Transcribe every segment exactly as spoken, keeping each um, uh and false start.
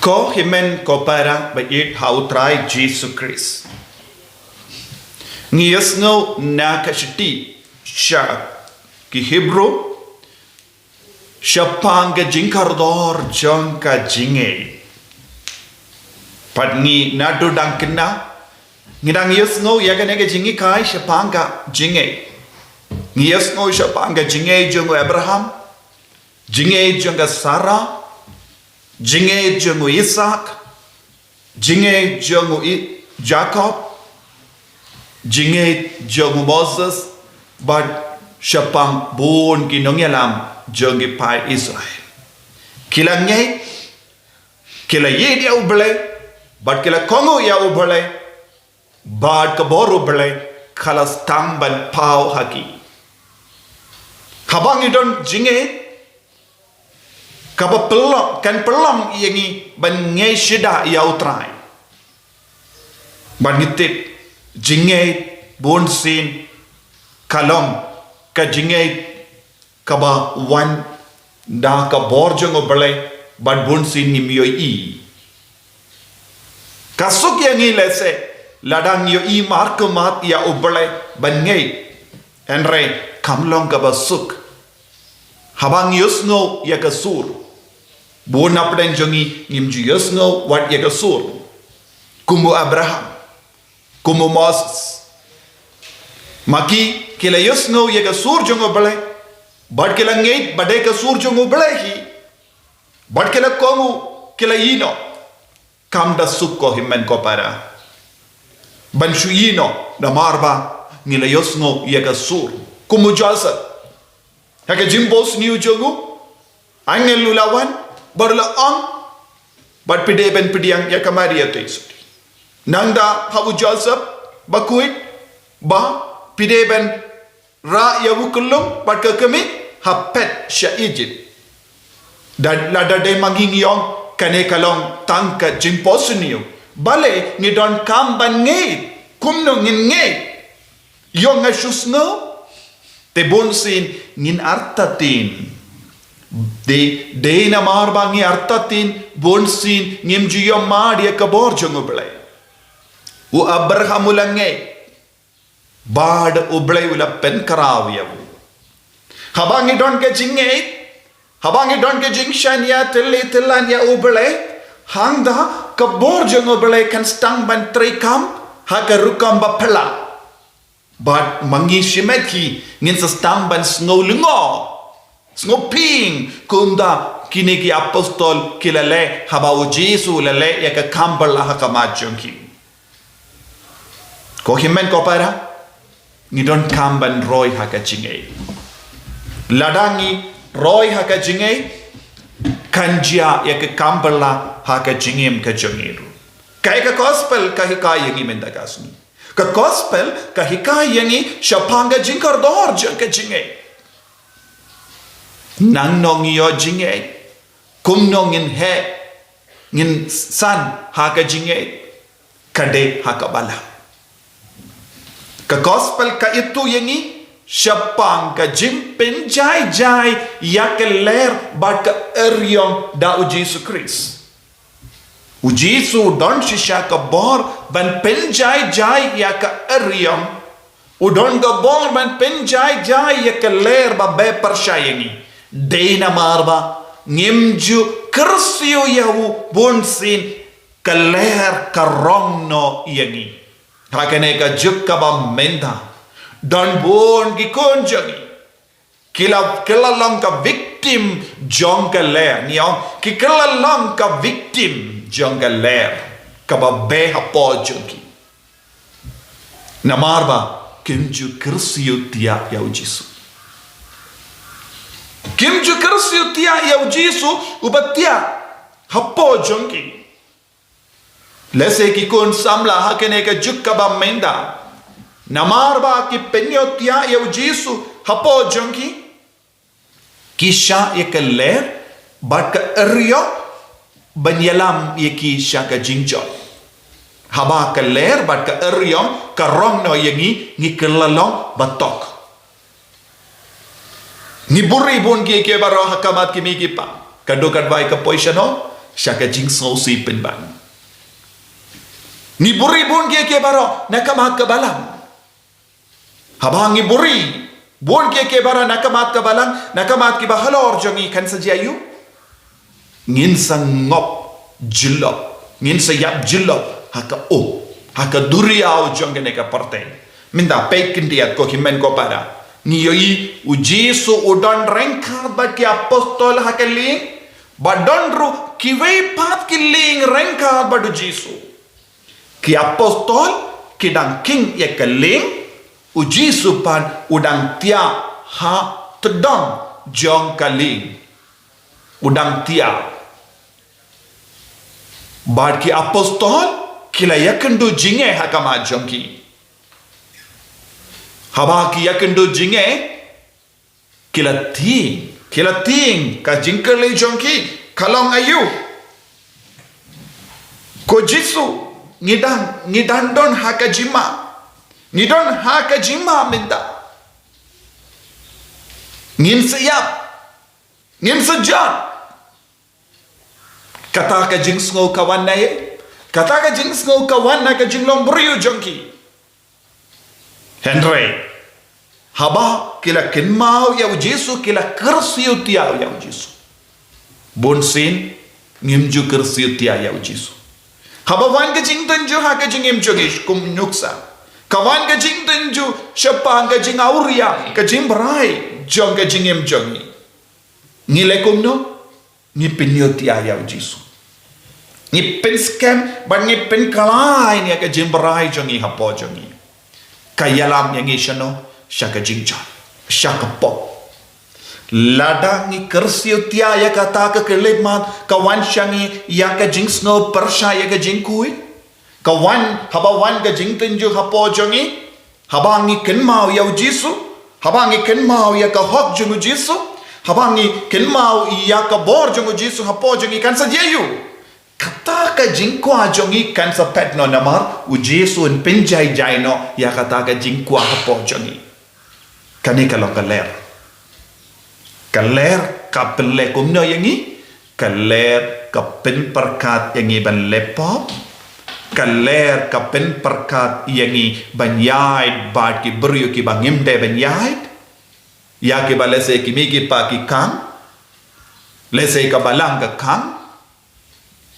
Ko hynmen ko para ba ïeit ha u Trai Jisu Khrist. Ngi ïohsngew na ka shithi sha ki Hebru, shaphang ka jingkordor jong ka jingngeit. Pat ngi naduh dang kynmaw, ngi dang ïohsngew ïa kane ka jinghikai shaphang ka jingngeit. Ngi ïohsngew shaphang ka jingngeit jong u Abraham, jingngeit jong ka Sarah, jingngeit jong u Isaak, jingngeit jong u I-, Jakob, jingngeit jong u Moses, bad shaphang bun ki nongïalam jong ki paid Israel. Ki la ngeit, ki la ïeit ïa u Blei, bad ki la kohnguh ïa u Blei, bad ka bor u Blei ka la sdang ban paw ha ki. Haba ngi don jingngeit, kaba pynlong, kan pynlong ïa ngi ban ngeit shisyndon ïa u Trai. Bad ngi tip, jingngeit bunsien ka long ka jingngeit kaba wan da ka bor jong u Blei, bad bunsien ngim ïohi. Ka suk ïa ngi lehse lada ngi ïohi markhmat ïa u Blei ban ngeit. Hynrei kam long kaba suk haba ngi ïohsngew ïa ka sur. Bun na pdeng jong ngi ngim ju ïohsngew wat ïa ka sur. Kum u Abraham, kum u Moses. Ma ki, ki la ïohsngew ïa ka sur jong u Blei, bad ki la ngeit ba dei ka sur jong u Blei hi, bad ki la kohnguh, ki la ïehnoh. Kam da suk ko hynmen ko para ban shu ïehnoh namar ba ngi la ïohsngew ïa ka sur. Kum u Joseph, ha ka jingphohsniew jong u, angel u la wan bad u la ong, bad phi dei ban pdiang ïa ka Maria te shuh. Nangta ha u Joseph ba khuid, ba phi dei ban rah ïa u khyllung bad ka kmie ha phet sha Egypt. Da lada dei ma ngi ngi ong kane ka long tang ka jingphohsniew, balei ngi donkam ban ngeit? Kumno ngin ngeit? Ïoh nga shu sngew? Te bunsien ngin artatien. Dei, dei namar ba ngi artatien, bunsien ngim ju ïohmad ïa ka bor jong u Blei. U Abraham u la ngeit, bad u Blei u la pynkhraw ïa u. Haba ngi don ka jingngeit, haba ngi don ka jingshaniah tylli tyllan ïa u Blei, hangta ka bor jong u Blei kan sdang ban treikam ha ka rukom bapher. Bad ma ngi shimet hi ngin sa sdang ban sngew lyngngoh, sngew ping, kumta kine ki apostol ki la leh haba u Jisu u la leh ïa ka kam phylla ha khmat jong ki. Ko hynmen ko para, ngi donkam ban roi ha ka jingngeit. Lada ngi roi ha ka jingngeit, kan jia ïa ka kam phylla ha ka jingim ka jong ngi ruh. Kaei ka gospel ka hikai ïa ngi mynta ka sngi? Ka gospel ka hikai ïa ngi shaphang ka jingkordor jong ka jingngeit. Nangno ngi ïoh jingngeit? Kumno ngin heh, ngin san ha ka jingngeit? Ka dei ha ka balang. Ka gospel ka ïathuh ïa ngi shaphang ka jingpynjai jai ïa ka ler bad ka eriong da u Jisu Khrist. U Jisu u don shisha ka bor ban pynjai jai ïa ka eriong. U don ka bor ban pynjai jai ïa ka ler ba beh pyrshah ïa ngi. Dei namar ba ngim ju kyrsiew ïa u, bunsien ka ler ka rong noh ïa ngi. Ha kane ka juk kaba mynta, don bun ki khun jong ngi ki la, ki la long ka victim jong ka ler. Ngi ong, ki, ki la long ka victim jong ka ler kaba beh hapoh jong ki. Namar ba kim ju kyrsiew thiah ïa u Jisu. Kim ju kyrsiew thiah ïa u Jisu uba thiah hapoh jong ki. Lehse ki khun samla ha kane ka juk kaba mynta, namar ba ki pynïoh thiah ïa u Jisu hapoh jong ki, ki shah ïa ka ler bad ka eriong ban ïalam ïa ki sha ka jingjop. Haba ka ler bad ka eriong ka rong noh ïa ngi, ngi kylla long ba tok. Ngi buhrieh bun kiei kiei baroh ha khmat ki mei ki pa. Ka duk ka dwai ka poi shano, sha ka jingsngewsih pynban. Ngi buhrieh bun kiei kiei baroh na ka mat ka balang. Haba ngi buhrieh bun kiei kiei baroh na ka mat ka balang, na ka mat kiba halor jong ngi, kan sa jia aiu? Ngin sa ngop jyllop, ngin sa ïap jyllop ha ka um, ha ka duriaw jong kane ka pyrthei. Mynta peit khyndiat ko hynmen ko para. Ngi ïohi u Jisu u don ryngkat bad ki apostol ha ka lieng, bad don ruh kiwei pat ki lieng ryngkat bad u Jisu. Ki apostol ki dang khing ïa ka lieng, u Jisu pat u dang thiah ha tdong jong ka lieng. U dang thiah. Bad ki apostol ki la ïakynduh jingeh ha ka mat jong ki. Haba ki ïakynduh jingeh, ki la tieng, ki la tieng, ka jingkylli jong ki ka long aiu? Ko Jisu, ngi dang, ngi dang don ha ka jingma. Ngi don ha ka jingma mynta. Ngin sa ïap. Ngin sa jot. Kata ka jingsngew ka wan na ei? Kata ka jingsngew ka wan na ka jinglong briew jong ki. Hynrei haba ki la kynmaw ïa u Jisu, ki la kyrsiew thiah ïa u Jisu. Bunsien ngim ju kyrsiew thiah ïa u Jisu. Haba wan ka jingtynjuh ha ka jingim jong ngi kum nuksa, ka wan ka jingtynjuh shaphang ka jingawria, ka jingbrai jong ka jingim jong ngi. Ngi leh kumno? Ngi pynïoh thiah ïa u Jisu. Ngi pynskhem bad ngi pynkylla ïa ka jingbrai jong ngi hapoh jong ngi. Ka ïalam ïa ngi shano? Sha ka jingjot, sha ka pop. Lada ngi kyrsiew thiah ïa kata ka khyllipmat ka wan sha ngi ïa ka jingsngew pyrshah, ïa ka jingkhuid. Ka wan, haba wan ka jingtynjuh hapoh jong ngi, haba ngi kynmaw ïa u Jisu, haba ngi kynmaw ïa ka hok jong u Jisu, haba ngi kynmaw ïa ka bor jong u Jisu hapoh jong ngi, kan sa jia aiu? Kata ka jingkwah jong ngi kan sa phet noh namar u Jisu un pynjai jai noh ïa kata ka jingkwah hapoh jong ngi. Kane ka long ka ler. Ka ler ka pynleh kumno ïa ngi? Ka ler ka pynpyrkhat ïa ngi ban leh pop. Ka ler ka pynpyrkhat ïa ngi ban ïaid bad ki briew kiba ngim dei ban ïaid. Ïa kiba lehse ki mei ki pa ki khang. Lehse ka balang ka khang.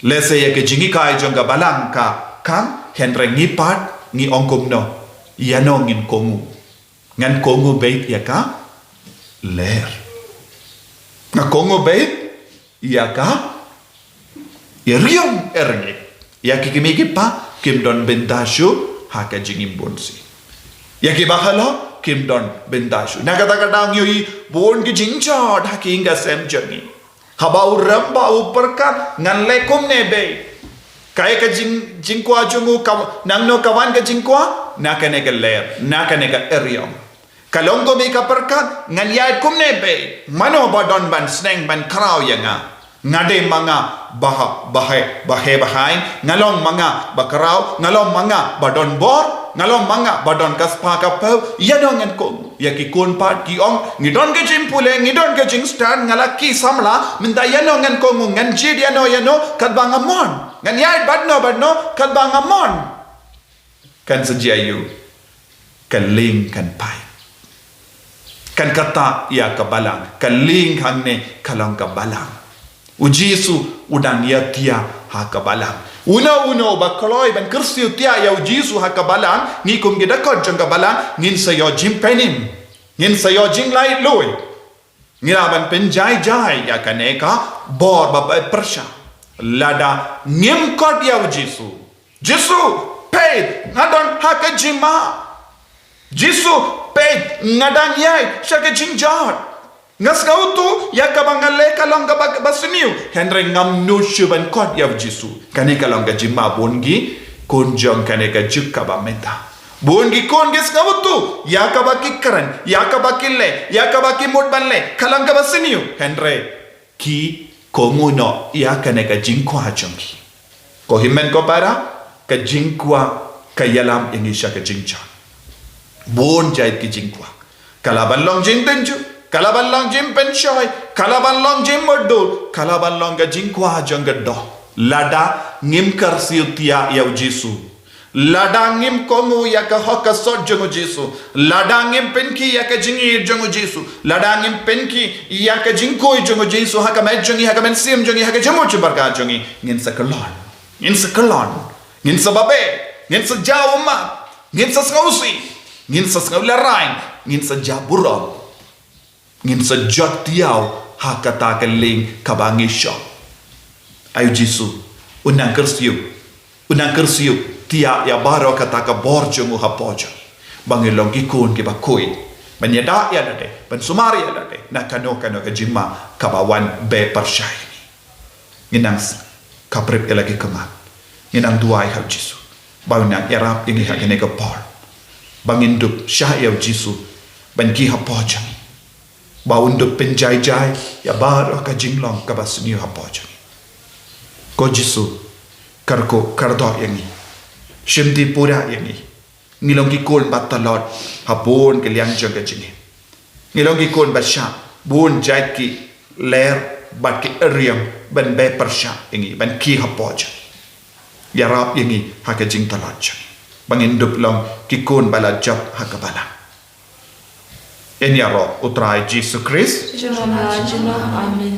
Lehse ïa ka jinghikai jong ka balang ka khang, hynrei ngi pat ngi ong kumno? Ïano ngin kohnguh? Ngan kohnguh beit ïa ka ler. Nga kohnguh beit ïa ka ïariong ïarngit. Ïa ki kmie ki kpa kim don bynta shuh ha ka jingim bunsien. Ïa kiba halor kim don bynta shuh. Na kata ka daw ngi ïohi bun ki jingjot ha ki ïing ki sem jong ngi. Haba u rangbah u pyrkhat, ngan leh kumne beit. Kaei ka jing, jingkwah jong u, ka, nangno ka wan ka jingkwah? Na kane ka ler, na kane ka ïariong. Ka long kumne ka pyrkhat, ngan ïaid kumne beit. Mano ba don ban sneng ban khraw ïa nga? Nga dei ma nga ba ha, ba heh, ba heh ba haiñ, nga long ma nga ba khraw, nga long ma nga ba don bor, nga long ma nga ba don ka spah ka phew, ïano ngan kohnguh? Ïa ki khun pat ki ong, ngi don ka jingpule, ngi don ka jingstad, nga la ki samla, mynta ïano ngan kohnguh, ngan jied ïano ïano, katba nga mon. Ngan ïaid bad no bad no, katba nga mon. Kan sa jia aiu? Ka lieng kan phai. Kan ktah ïa ka balang. Ka lieng hangne ka long ka balang. U Jisu u dang ïathiah ha ka balang. Uno uno ba kloi ban kyrsiew thiah ïa u Jisu ha ka balang, ngi kum ki dkhot jong ka balang, ngin sa ïoh jingpynim. Ngin sa ïoh jinglaitluid. Ngi lah ban pynjai jai ïa kane ka bor ba, ba pyrshah. Lada ngim kot ïa u Jisu. Jisu, peit, nga don ha ka jingma. Jisu, peit, nga dang ïaid sha ka jingjot. Nga sngewthuh ïa kaba nga leh ka long kaba, kaba sniew. Hynrei ngam nud shuh ban kot ïa u Jisu. Kane ka long ka jingma bun ki khun jong kane ka juk kaba mynta. Bun ki khun ki sngewthuh ïa kaba ki kren, ïa kaba ki leh, ïa kaba ki mut ban leh, ka long kaba sniew. Hynrei ki kohnguh noh ïa kane ka jingkwah jong ki. Ko hynmen ko para, ka jingkwah ka ïalam ïa ngi sha ka jingjot. Bun jait ki jingkwah. Ka lah ban long jingtynjuh, ka lah ban long jingpynshoi, Ka la ban long jingmutdur, ka la ban long ka jingkwah jong ka doh. Lada ngim kyrsiew thiah ïa u Jisu. Lada ngim kohnguh ïa ka hok ka sot jong u Jisu. Lada ngim pynkhih ïa ka jingïeit jong u Jisu. Lada ngim pynkhih ïa ka jingkhuid jong u Jisu ha ka met jong ngi, ha ka mynsiem jong ngi, ha ka jingmut jingpyrkhat jong ngi. Ngin sa kyllon. Ngin sa kyllon. Ngin sa babe. Ngin sa jaw ummat. Ngin sa sngewsih. Ngin sa sngewlehrain. Ngin sa jaw burom. Ngin sa jot thiaw ha kata ka lieng kaba ngi shong. Ai u Jisu, u nang kyrsiew, u nang kyrsiew thiah ïa baroh kata ka bor jong u hapoh jong ngi. Ba ngin long ki khun kiba khuid ban ïada ïa lade, ban sumar ïa lade na kano kano ka jingma kaba wan beh pyrshah ïa ngi. Ngi nang s-, khaprip ïa la ki khmat. Ngi nang duwai ha u Jisu ba un nang ïarap ïa ngi ha kane ka por. Ba ngin dup shah ïa u Jisu ban khih hapoh jong ngi. Ba un dup pynjai jai ïa baroh ka jinglong kaba sniew hapoh jong ngi. Ko Jisu, kyrkhu kyrdoh ïa ngi. Shim dih pura ïa ngi. Ngi long ki khun ba tlot ha bun ki liang jong ka jingim. Ngi long ki khun ba shah bun jait ki ler bad ki riam ban beh pyrshah ïa ngi, ban khih hapoh jong ngi. Ïarap ïa ngi ha ka jingtlot jong ngi. Ba ngin dup long ki khun ba la jop ha ka balang. Yn ïaroh u Trai Jisu Khrist. Jong nga jong nga. Amen.